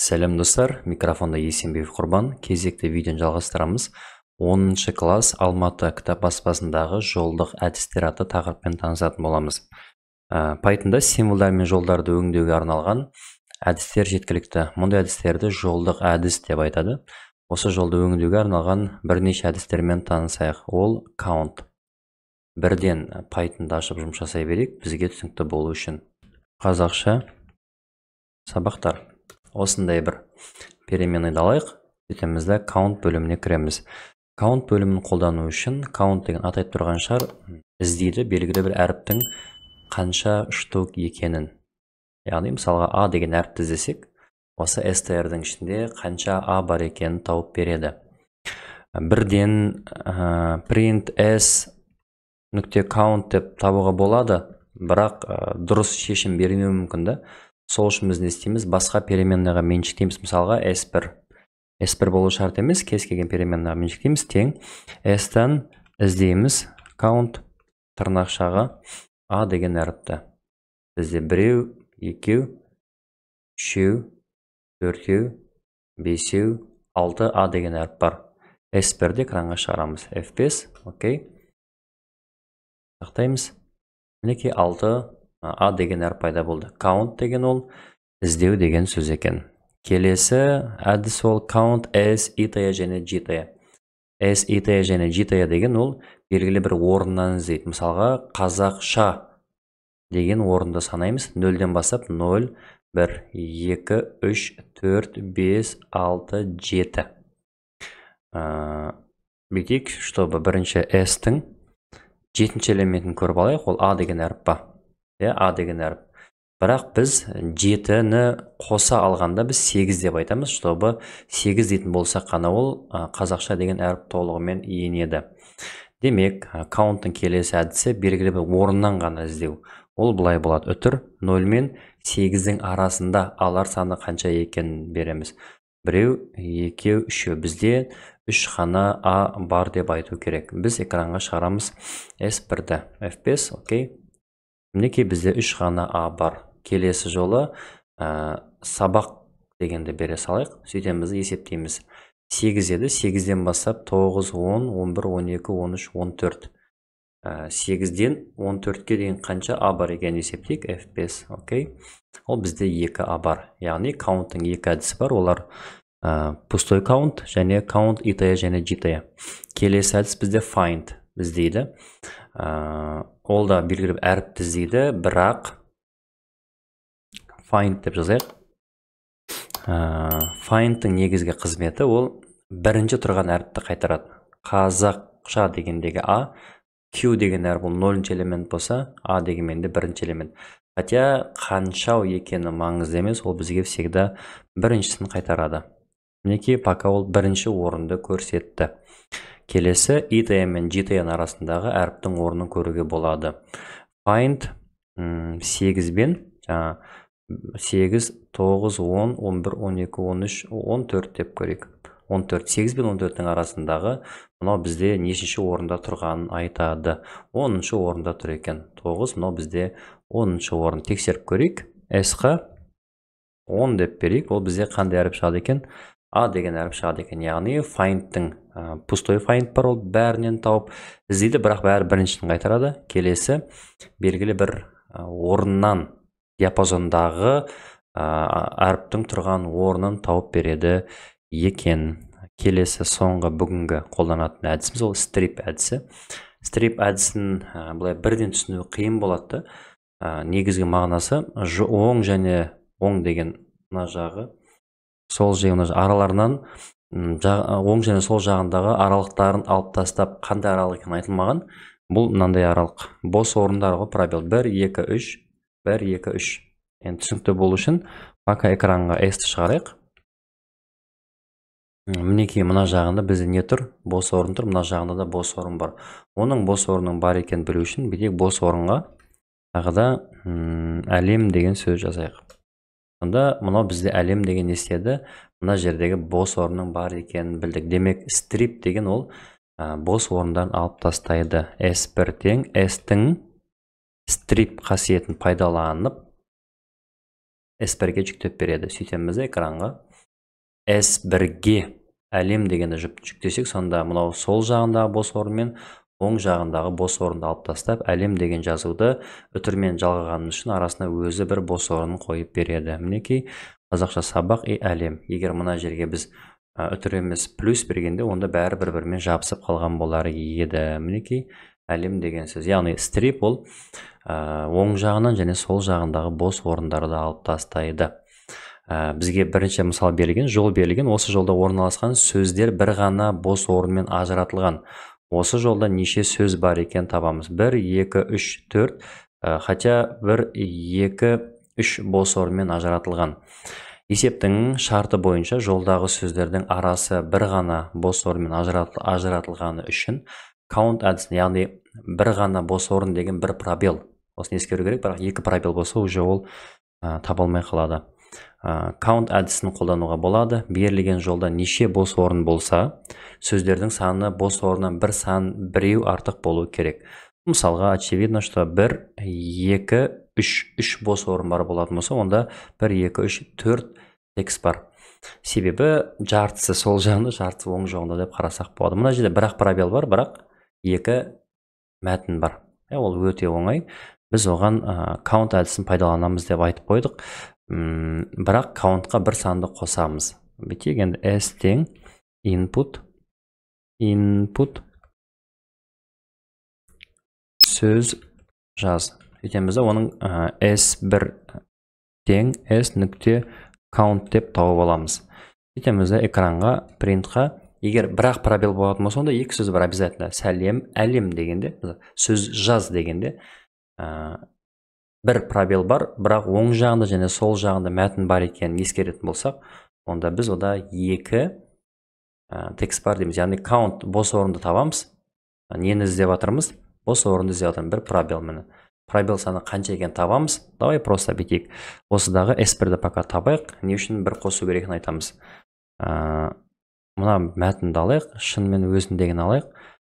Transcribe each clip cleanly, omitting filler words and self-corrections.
Сәлем, достар! Микрофонда Есенбаев Құрбан. Кезекті видеоны жалғастырамыз. 10 класс, Алматы кітап баспасындағы «Жолдық әдістер» атты тақырыппен танысатын боламыз. Pythonда символдар мен жолдарды өңдеуге арналған әдістер жеткілікті. Мұндай әдістерді жолдық әдіс деп айтады. Осы жолды өңдеуге арналған бірнеше әдістермен танысайық. Ол count. Бірден Pythonды ашып, жұмыс жасай берейік, бізге түсінікті болу үшін. Қазақша сабақтар, осындай бір переменныйды алайық. Сөйтеміз да, count бөліміне кіреміз. Count бөлімін қолдану үшін, count деген ат айтып тұрған шығар, іздейді белгілі бір әріптің қанша штук екенін. Яғни, мысалға, а деген әріпті іздесек, осы str-дің ішінде қанша а бар екенін тауып береді. Бірден print s нүкте count деп табуға болады, бірақ дұрыс шешім бермеуі мүмкін да. Сол үшін біз не істейміз? Басқа переменныйға меншіктейміз. Мысалға, s1. S1 болу шарт емес, кез келген переменныйға меншіктейміз. Тең s-тан іздейміз count тырнақшаға а деген әріпті. Бізде біреу, екеу, үшеу, төртеу, бесеу, алты а деген әріп бар. S1-ді экранға шығарамыз. F5, окей, сақтаймыз. Мінекей, алты а деген әріп пайда болды. Count деген ол іздеу деген сөз екен. Келесі әдіс ол count s итая және житая. S итая және житая деген ол белгілі бір орыннан іздейді. Мысалға, қазақша деген орынды санаймыз нөлден бастап: нөл, бір, екі, үш, төрт, бес, алты, жеті. Бүйтейік, чтобы бірінші s-тің жетінші элементін көріп алайық. Ол а деген әріп па? Иә, а деген әріп. Бірақ біз жетіні қоса алғанда, біз сегіз деп айтамыз, чтобы сегіз дейтін болсақ қана ол қазақша деген әріп толығымен енеді. Демек, count-тың келесі әдісі белгілі бір орыннан ғана іздеу. Ол былай болады: үтір нөл мен сегіздің арасында алар саны қанша екенін береміз. Біреу, екеу, үшеу. Бізде үш қана а бар деп айту керек. Біз экранға шығарамыз s бірді. F5, окей. Мінекей, бізде үш ғана а бар. Келесі жолы сабақ дегенді бере салайық. Сөйтеміз, есептейміз. Сегіз еді, сегізден бастап тоғыз, 10, 11, 12, 13, 14. Сегізден 14-ке дейін қанша а бар екенін есептейік. F5, окей. Ол бізде екі а бар. Яғни count-тың екі әдісі бар, олар пустой count және count итая және житая. Келесі әдіс бізде find іздейді. Ол да белгілі бір әріпті іздейді, бірақ find деп жазайық. Find-тың негізгі қызметі ол бірінші тұрған әріпті қайтарады. Қазақша дегендегі а, q деген әріп, ол нөлінші элемент болса, а дегенмен де бірінші элемент. Хотя қаншау екені маңызды емес, ол бізге всегда біріншісін қайтарады. Мінекей, пока ол бірінші орынды көрсетті. Келесі итая мен житая арасындағы әріптің орнын көруге болады. Find сегізбен жаңа сегіз, тоғыз, 10, 11, 12, 13, 14 деп көрейік. 14, сегіз бен 14-тің арасындағы мынау бізде нешінші орында тұрғанын айтады. 10-шы орында тұр екен. Тоғыз, мынау бізде 10-шы орын. Тексеріп көрейік. S-қа 10 деп берейік, ол бізде қандай әріп шығады екен? А деген әріп шығады екен. Яғни find-тың пустой find бар, ол бәрінен тауып іздейді, бірақ бәрі біріншісін қайтарады. Келесі белгілі бір орыннан, диапазондағы әріптің тұрған орнын тауып береді екен. Келесі, соңғы бүгінгі қолданатын әдісіміз ол strip әдісі. Strip әдісін былай бірден түсіну қиын болады да. Негізгі мағынасы оң және оң деген мына жағы, сол жағы, мына араларынан, оң және сол жағындағы аралықтарын алып тастап. Қандай аралық екені айтылмаған. Бұл мынандай аралық, бос орындар ғой, пробел. Бір, екі, үш, бір, екі, үш. Енді түсінікті болу үшін пока экранға s шығарайық. Мінекей, мына жағында бізде не тұр? Бос орын тұр. Мына жағында да бос орын бар. Оның бос орынның бар екенін білу үшін бүйтейік: бос орынға тағы да әлем деген сөз жазайық. Сонда мынау бізде әлем деген не істеді? Мына жердегі бос орынның бар екенін білдік. Демек, strip деген ол бос орындан алып тастайды. S1 тең s-тің strip қасиетін пайдаланып, s1-ге жүктеп береді. Сөйтеміз, экранға S1-ге әлем дегенді жүктесек, сонда мынау сол жағындағы бос орын мен оң жағындағы бос орынды алып тастап, әлем деген жазуды үтірмен жалғағанымыз үшін арасына өзі бір бос орын қойып береді. Мінекей, қазақша сабақ и әлем. Егер мына жерге біз үтір емес, плюс бергенде, онда бәрі бір-бірімен жабысып қалған болар еді. Мінекей, әлем деген сөз. Яғни strip ол оң жағынан және сол жағындағы бос орындарды алып тастайды. Бізге бірінші мысал берілген, жол берілген. Осы жолда орналасқан сөздер бір ғана бос орынмен ажыратылған. Осы жолда неше сөз бар екен табамыз. 1, 2, 3, 4, хотя 1, 2, 3 бос орынмен ажыратылған. Есептің шарты бойынша жолдағы сөздердің арасы бір ғана бос орынмен ажыратылғаны үшін count әдісін, яғни бір ғана бос орын деген бір пробел. Осыны ескеру керек, бірақ екі пробел болса, уже ол таба алмай қалады. Count әдісін қолдануға болады. Берілген жолда неше бос орын болса, сөздердің саны бос орыннан бір сан біреу артық болу керек. Мысалға, очевидно, что 1, 2, 3, 3 бос орын бар болатын болса, онда 1, 2, 3, 4 текст бар. Себебі жартысы сол жағында, жартысы оң жағында деп қарасақ болады. Мына жерде бір-ақ пробел бар, бірақ екі мәтін бар. Ол өте оңай. Біз оған count әдісін пайдаланамыз деп айтып қойдық. Бірақ countқа бір санды қосамыз. Бүйтейік енді: s тең input сөз жаз. Сөйтеміз да, оның s1 тең s нүкте count деп тауып аламыз. Сөйтеміз да, экранға, print-қа, егер бір-ақ пробел болатын болса, онда екі сөз бар обязательно. Сәлем, әлем дегенде, сөз жаз дегенде бір пробел бар, бірақ оң жағында және сол жағында мәтін бар екенін ескеретін болсақ, онда біз ода екі текст бар дейміз. Яғни count бос орынды табамыз. Нені іздеп жатырмыз? Бос орынды іздеп жатырмыз. Бір пробел, міне. Пробел саны қанша екенін табамыз. Давай просто бүйтейік. Осыдағы S1-ді пока табайық. Не үшін бір қосу керегін айтамыз. Мына мәтінді алайық, шынымен өзіндегіні алайық.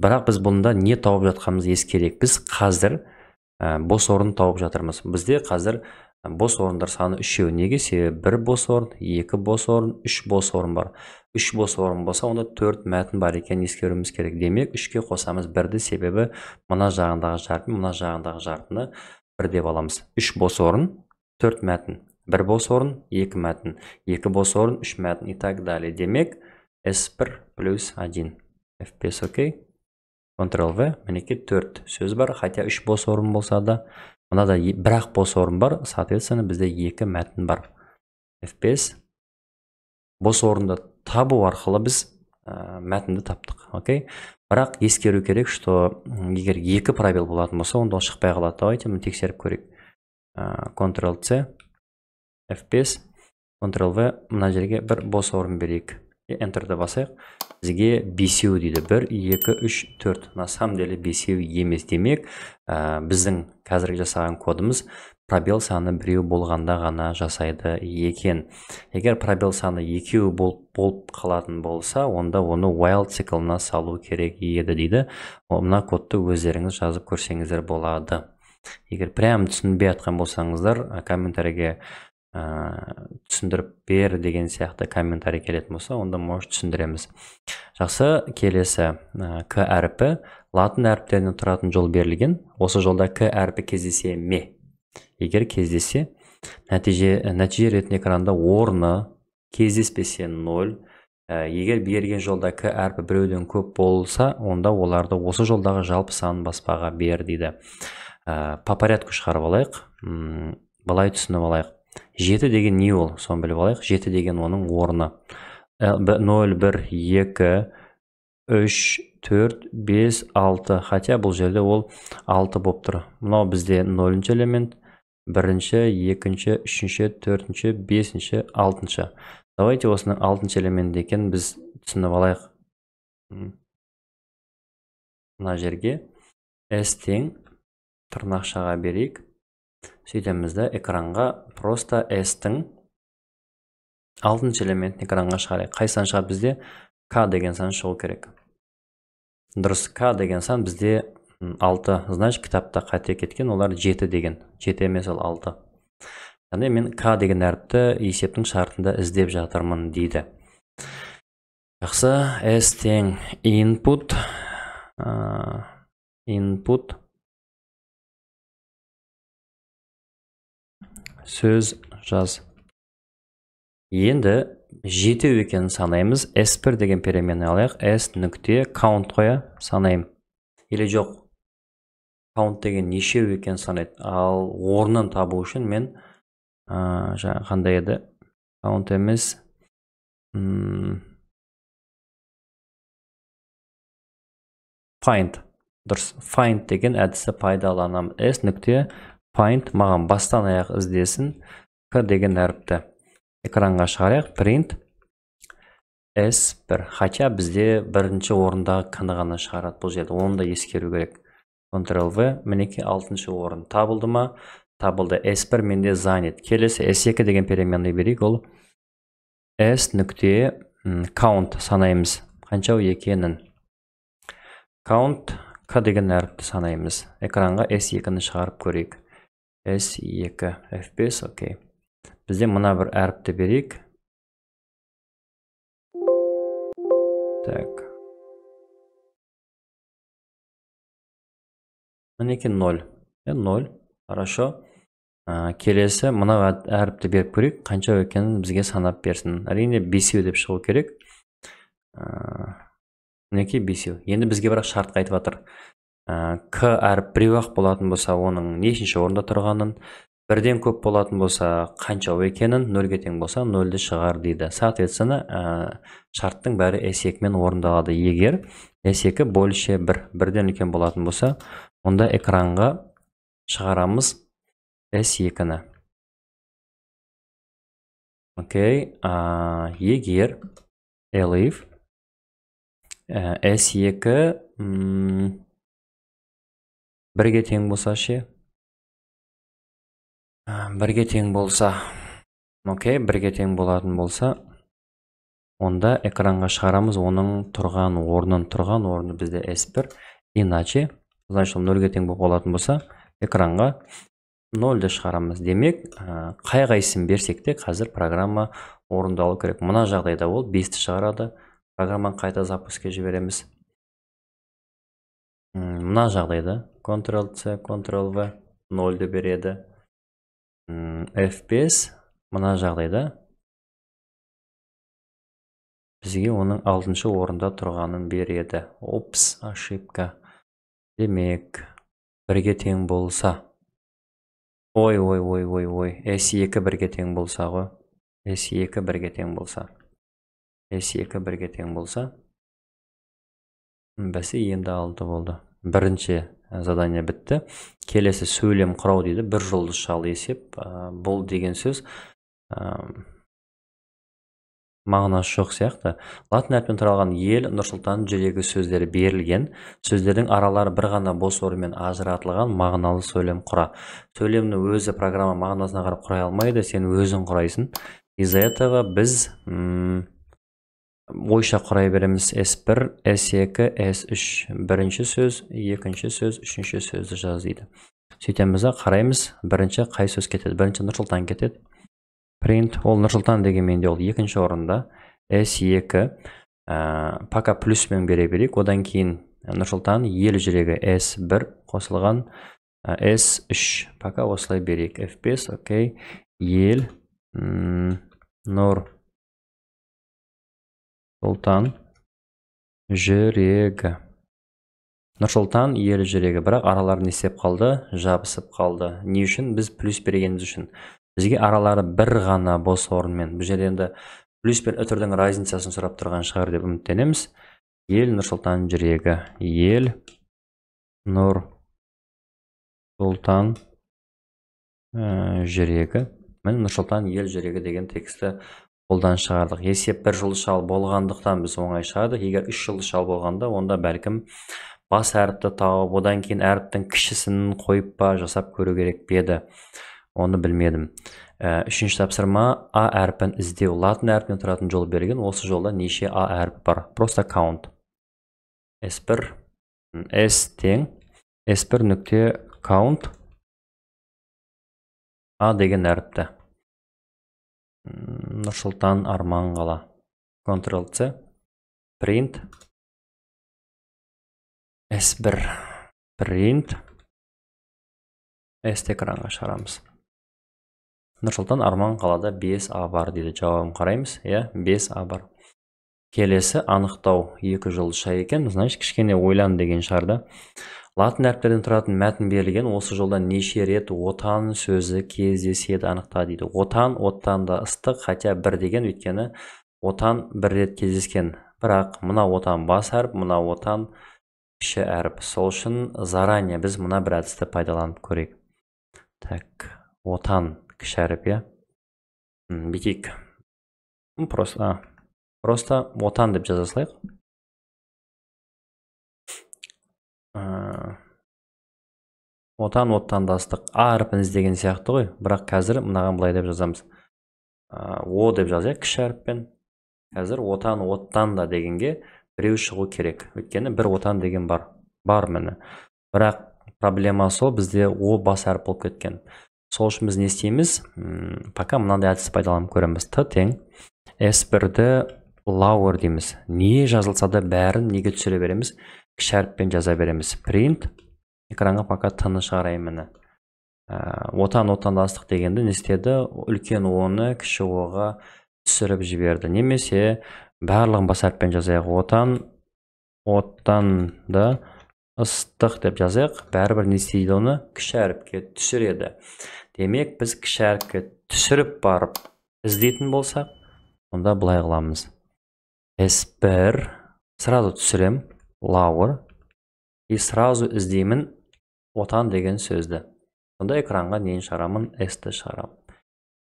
Бірақ біз бұнда не тауып жатқанымызды ескерейік. Біз қазір бос орын тауып жатырмыз. Бізде қазір бос орындар саны үшеу. Неге? Себебі бір бос орын, екі бос орын, үш бос орын бар. Үш бос орын болса, онда төрт мәтін бар екенін ескеруіміз керек. Демек, үшке қосамыз бірді, себебі мына жағындағы жарты, мына жағындағы жартыны бір деп аламыз. Үш бос орын, төрт мәтін. Бір бос орын, екі мәтін. Екі бос орын, үш мәтін и так далее. Демек, S1 плюс 1. F5, окей. Ctrl V, мінекей, төрт сөз бар, хотя үш бос орын болса да, мынада бір-ақ бос орын бар, соответственно, бізде екі мәтін бар. F5, бос орынды табу арқылы біз мәтінді таптық, окей. Бірақ ескеру керек, что егер екі пробел болатын болса, онда ол шықпай қалады. Давайте мы тексеріп көрейік. Ctrl C, F5, Ctrl V, мына жерге бір бос орын берейік. Enter'ді басайық. Бізге бесеу дейді. 1, 2, 3, 4. На самом деле бесеу емес. Демек, біздің қазіргі жасаған кодымыз пробел саны біреу болғанда ғана жасайды екен. Егер пробел саны екеу болып қалатын болса, онда оны while циклына салу керек еді дейді. Мына кодты өздеріңіз жазып көрсеңіздер болады. Егер прям түсінбей жатқан болсаңыздар, комментарийге түсіндіріп бер деген сияқты комментарий келетін болса, онда, может, түсіндіреміз. Жақсы, келесі К әрпі латын әріптерінен тұратын жол берілген. Осы жолда К әрпі кездесе ме? Егер кездессе, нәтиже ретінде экранда орны, кездеспесе 0. Егер берілген жолда К әрпі біреуден көп болса, онда оларды осы жолдағы жалпы санын баспаға бер дейді. По порядку шығарып алайық. Былай түсініп алайық. Жеті деген не ол? Соны біліп алайық. Жеті деген оның орны. 0, 1, 2, 3, 4, 5, 6. Хотя бұл жерде ол 6 болып тұр. Мынау бізде 0 элемент, бірінші, екінші, үшінші, төртінші, бесінші, алтыншы. Давайте осының алтыншы элемент екенін біз түсініп алайық. Мына жерге S тең тырнақшаға берейік. Сөйтеміз да, экранға просто S-тің алтыншы элементін экранға шығарайық. Қай сан шығады бізде? К деген сан шығу керек. Дұрыс, К деген сан бізде 6. Значит, кітапта қате кеткен, олар 7 деген. 7 емес, ол 6. Яғни мен К деген әріпті есептің шартында іздеп жатырмын дейді. Жақсы, S тең input, input сөз жаз. Енді жетеу екенін санаймыз. S1 деген переменный алайық. S нүкте count қоя санаймын. Или жоқ, count деген нешеу екенін санайды. Ал орнын табу үшін мен жаңа қандай еді? Count емес. Find. Дұрыс. Find деген әдісті пайдаланамын. S нүкте find маған бастан аяқ іздесін. К деген әріпті экранға шығарайық. Print S1. Хотя бізде бірінші орындағы К-ны ғана шығарады бұл жерде. Оны да ескеру керек. Ctrl V, мінекей 6-шы орын табылды ма? Табылды. S1 менде занят. Келесі S2 деген переменный берейік. Ол S нүкте count санаймыз. Қанша екенін. Count К деген әріпті санаймыз. Экранға S2-ні шығарып көрейік. S2, F5, окей. Бізде мына бір әріпті берейік. Так. Мінекей 0. 0. Хорошо. Келесі мына әріпті беріп көрейік. Қанша екенін бізге санап берсін. Әрине 5 деп шығу керек. Мінекей 5. Енді бізге бірақ шарт айтып жатыр. К әріп біреу-ақ болатын болса, оның нешінші орында тұрғанын, бірден көп болатын болса, қанша екенін, 0-ге тең болса, 0-ді шығар дейді. Соответственно, шарттың бәрі S2 мен орындалады. Егер S2 больше 1, бірден үлкен болатын болса, онда экранға шығарамыз S2-ні. Окей, егер elif S2 бірге тең болса ше? Бірге тең болса, окей, бірге тең болатын болса, онда экранға шығарамыз оның тұрған орнын. Тұрған орны бізде S1. Иначе, значит, ол 0-ге тең болатын болса, экранға 0-ді шығарамыз. Демек, қай қайсысын берсек те қазір программа орындалу керек. Мына жағдайда ол 5-ті шығарады. Программаны қайта запускке жібереміз. Мына жағдайда Ctrl-C, Ctrl-V 0-ді береді. F5 мына жағдайда бізге оның 6-шы орында тұрғанын береді. Опс, ошибка. Демек, бірге тең болса. Ой, ой, ой, ой, ой. S2 бірге тең болса ғой. S2 бірге тең болса. S2 бірге тең болса. Бәсе енді 6 болды. Бірінші задание бітті. Келесі сөйлем құрау дейді. Бір жұлдызшалы есеп. Бұл деген сөз мағынасы жоқ сияқты. Латын әрпінен тұралған ел, Нұрсұлтан жүрегі сөздері берілген. Сөздердің аралары бір ғана бос орынмен ажыратылған мағыналы сөйлем құра. Сөйлемні өзі программа мағынасына қарап құрай алмайды, сен өзің құрайсың. Из-за этого біз ойша құрай береміз. S1, S2, S3. Бірінші сөз, екінші сөз, үшінші сөзді жаз дейді. Сөйтеміз де қараймыз, бірінші қай сөз кетеді? Бірінші Нұрсұлтан кетеді. Print, ол Нұрсұлтан деген менде ол екінші орында. S2, пока плюсмен бере берейік. Одан кейін Нұрсұлтан ел жүрегі S1 қосылған S3. Пока осылай берейік. F5, окей. Ел, Нұр Сұлтан жүрегі. Нұрсұлтан ел жүрегі, бірақ аралары не істеп қалды? Жабысып қалды. Не үшін? Біз плюс бергеніміз үшін. Бізге аралары бір ғана бос орынмен. Бұл жерде енді плюс пен үтірдің разницасын сұрап тұрған шығар деп үміттенеміз. Ел Нұрсұлтан жүрегі. Ел Нұрсұлтан жүрегі. Міне Нұрсұлтан ел жүрегі деген текстті қолдан шығардық. Есеп бір жұлдызшалы болғандықтан біз оңай шығардық. Егер үш жұлдызшалы болғанда, онда бәлкім бас әріпті тауып, одан кейін әріптің кішісін қойып па жасап көру керек пе еді. Оны білмедім. Үшінші тапсырма А әрпін іздеу. Латын әрпінен тұратын жол берген. Осы жолда неше А әрпі бар? Просто count. S1 S тең S1 нүкте count А деген әріпті. Нұрсұлтан Арман қала. Ctrl-C, print, S1, print, S экранға шығарамыз. Нұрсұлтан Арман қалада 5А бар дейді. Жауабын қараймыз. Иә, 5А бар. Келесі анықтау 2 жұлдызша екен. Значит, кішкене ойлан деген шығар да. Латын әріптерден тұратын мәтін берілген. Осы жолда неше рет отан сөзі кездеседі анықта дейді. Отан, оттан да ыстық, хотя бір деген, өйткені отан бір рет кездескен. Бірақ мына отан бас әріп, мына отан кіші әріп. Сол үшін заранее біз мына бір әдісті пайдаланып көрейік. Так, отан кіші әріп, иә. Бүйтейік. Просто отан деп жаза салайық. Отан, оттандастық. А әрпін іздеген сияқты ғой. Бірақ қазір мынаған былай деп жазамыз. О деп жазайық кіші әріппен. Қазір отан, оттан да дегенге біреу шығу керек. Өйткені бір отан деген бар. Бар міне. Бірақ проблема сол, бізде о бас әріп болып кеткен. Сол үшін біз не істейміз? Пока мынандай әдісті пайдаланып көреміз. Т тең S1-ді lower дейміз. Не жазылса да бәрін неге түсіре береміз? Кіші әріппен жаза береміз. Print экранға пока Т-ны шығарайын міне. Отан, отандастық дегенді не істеді? Үлкен оны кіші оға түсіріп жіберді. Немесе барлығын бас әріппен жазайық. Отан, оттан да ыстық деп жазайық. Бәрібір не істейді оны? Кіші әріпке түсіреді. Демек, біз кіші әріпке түсіріп барып іздейтін болсақ, онда былай қыламыз. S1 сразу түсірем, lower, и сразу іздеймін отан деген сөзді. Сонда экранға нені шығарамын? S-ті шығарамын.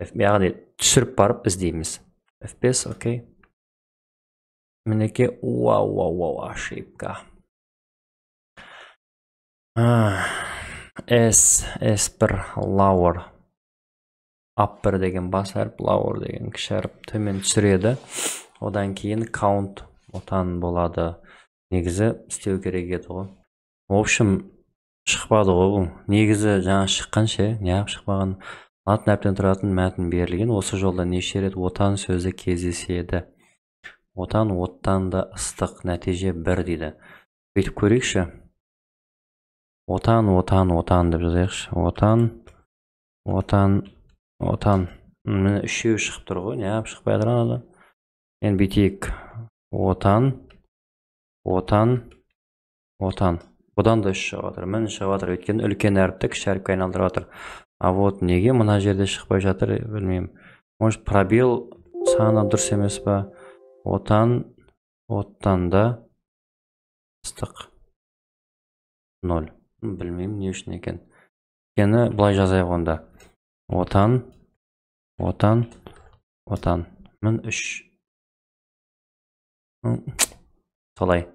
Яғни түсіріп барып іздейміз. F5, окей. Мінекей, вау, вау, вау, ошибка. S, S1, lower. Upper деген бас әріп, lower деген кіші әріп төмен түсіреді. Одан кейін count отан болады. Негізі істеу керек еді ғой. В общем, шықпады ғой бұл. Негізі жаңа шыққан ше, неғып шықпаған? Латын әріптен тұратын мәтін берілген. Осы жолда неше рет отан сөзі кездеседі. Отан, оттан да ыстық, нәтиже 1 дейді. Бүйтіп көрейікші. Отан, отан, отан деп жазайықшы. Отан, отан, отан. Міне үшеуі шығып тұр ғой, неғып шықпай жатыр анада? Енді бүйтейік. Отан, отан, отан. Бұдан да үш шығып жатыр. Міне шығып жатыр. Өйткені үлкен әріпті кіші әріпке айналдырып жатыр. А вот неге мына жерде шықпай жатыр, білмеймін. Может, пробел саны дұрыс емес па? Отан, оттан да ыстық. 0. Білмеймін не үшін екен. Өйткені былай жазайық онда. Отан, отан, отан. Мін 3. Солай.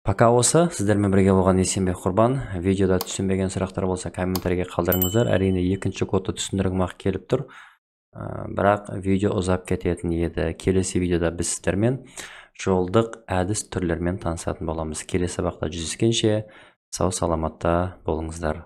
Пока осы, сіздермен бірге болған Есенбек Құрбан. Видеода түсінбеген сұрақтар болса комментарийге қалдырыңыздар. Әрине екінші кодты түсіндіргім ақ келіп тұр. Бірақ видео ұзап кететін еді. Келесі видеода біз сіздермен жолдық әдіс түрлерімен танысатын боламыз. Келесі сабақта жүздескенше сау саламатта болыңыздар.